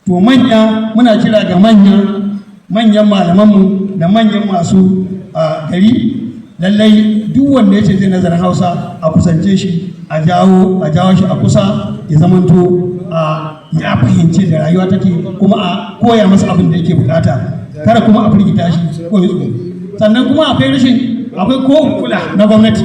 To manya, muna kira ga manya manyan malamanmu da manyan masu gari, lallai duk wanda ya ce zai nazarin Hausa, a kusance shi, a jawo shi a kusa, ya zamanto ya fahimci da rayuwa take, kuma a koya masa abin da yake bukata, kada kuma a firgita shi ko ya tsoro. Sannan kuma akwai rashin, akwai ko kula na gwamnati,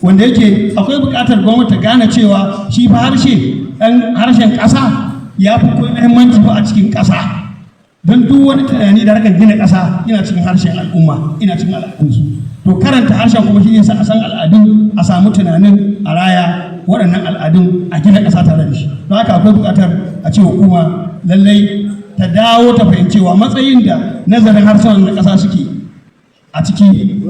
wanda yake akwai bukatar gwamnati ta gane cewa shi fa harshe, ɗan harshen ƙasa ya fi muhimmanci ba a cikin ƙasa, don duk wani tunani da harkar gina ƙasa yana cikin harshen al'umma, ina cikin al'adunsu. To karanta harshen kuma shi sa a san al'adun, a samu tunanin a raya waɗannan al'adun, a gina ƙasa tare da shi. Don haka akwai buƙatar a ce hukuma lallai ta dawo ta fahimcewa matsayin da nazarin harsunan na ƙasa suke a ciki,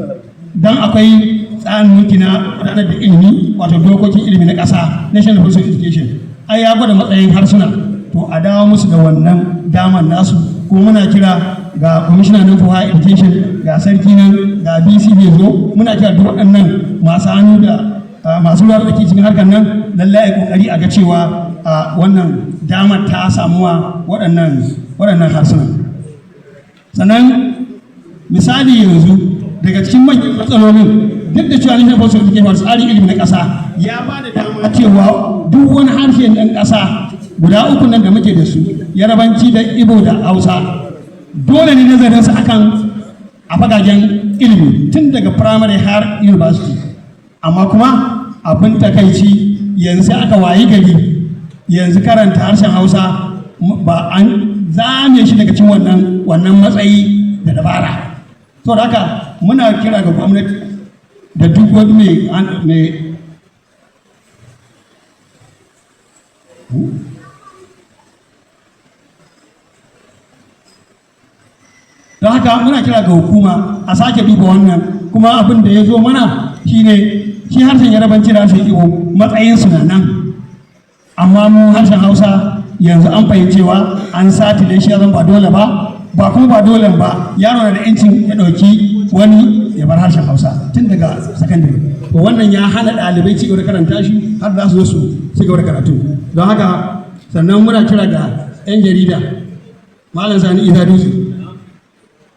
don akwai tsarin mulki na gudanar da ilimi, wato dokokin ilimi na ƙasa, National Policy of Education, ai ya gwada matsayin harsuna. To a dawo musu da wannan daman nasu. Kuma muna kira ga kwamishina nan for higher education, ga sarki nan, ga VC zai zo, muna kira duk waɗannan masu hannu da masu ruwa da cikin harkar nan, lallai a kokari a ga cewa wannan damar ta samuwa waɗannan harsuna. Sannan misali yanzu, daga cikin manyan matsalolin, duk da cewa National Policy of Education, tsarin ilimi na ƙasa, ya ba da dama cewa duk wani harshe ɗan ƙasa guda uku nan da muke da su, Yarabanci da Ibo da Hausa, dole ne nazarinsu akan a fagagen ilimi tun daga primary har university. Amma kuma abin takaici, yanzu sai aka wayi gari yanzu karanta harshen Hausa ba an zame shi daga cikin wannan matsayi da dabara. To da haka muna kira ga gwamnati da duk wani mai don haka muna kira ga hukuma a sake duba wannan. Kuma abin da ya zo mana shine, shi harshen Yarabanci da harshen Ibo matsayinsu na nan, amma mu harshen Hausa yanzu an fahimcewa an satile shi, ya zama ba dole ba, ba kuma ba dole ba, yaro na da yancin ya ɗauki wani ya bar harshen Hausa tun daga sakandare. To wannan ya hana ɗalibai ci gaba da karanta shi har za su zo su ci gaba da karatu. Don haka sannan muna kira ga 'yan jarida, Malam Sani Isa Dutse,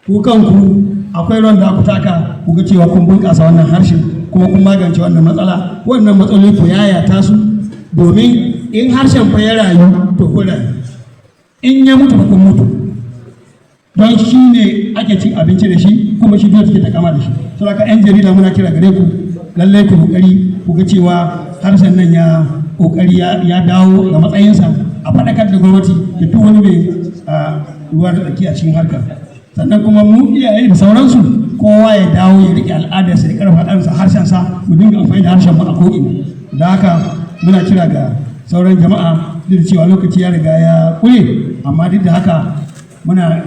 ku kanku akwai ruwan da ku taka ku ga cewa kun bunƙasa wannan harshe kuma kun magance wannan matsala. Wannan matsaloli ku yayata su, domin in harshen fa ya rayu, to kun rayu; in ya mutu, fa kun mutu, don shi ne ake cin abinci da shi, kuma shi dole take takama da shi. Saboda 'yan jarida, muna kira gare ku, lallai ku kokari ku ga cewa harshen nan ya kokari ya dawo ga matsayinsa, a faɗakar da gwamnati da duk wani mai ruwa da tsaki a cikin harkar. Sannan kuma mu iyaye da sauransu, kowa ya dawo ya riƙe al'adarsa, ya karfa ɗansa harshensa, mu dinga amfani da harshen mu a ko'ina. Da haka muna kira ga sauran jama'a, duk da cewa lokaci ya riga ya ƙure, amma duk da haka muna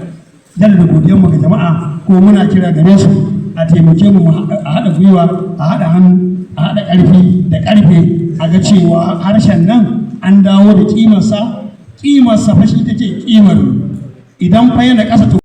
jaddada godiyarmu ga jama'a, ko muna kira gare su a taimake mu, a haɗa gwiwa, a haɗa hannu, a haɗa ƙarfi da ƙarfe, a ga cewa harshen nan an dawo da ƙimarsa. Ƙimarsa fa shi take ƙimar idan fa yana ƙasa to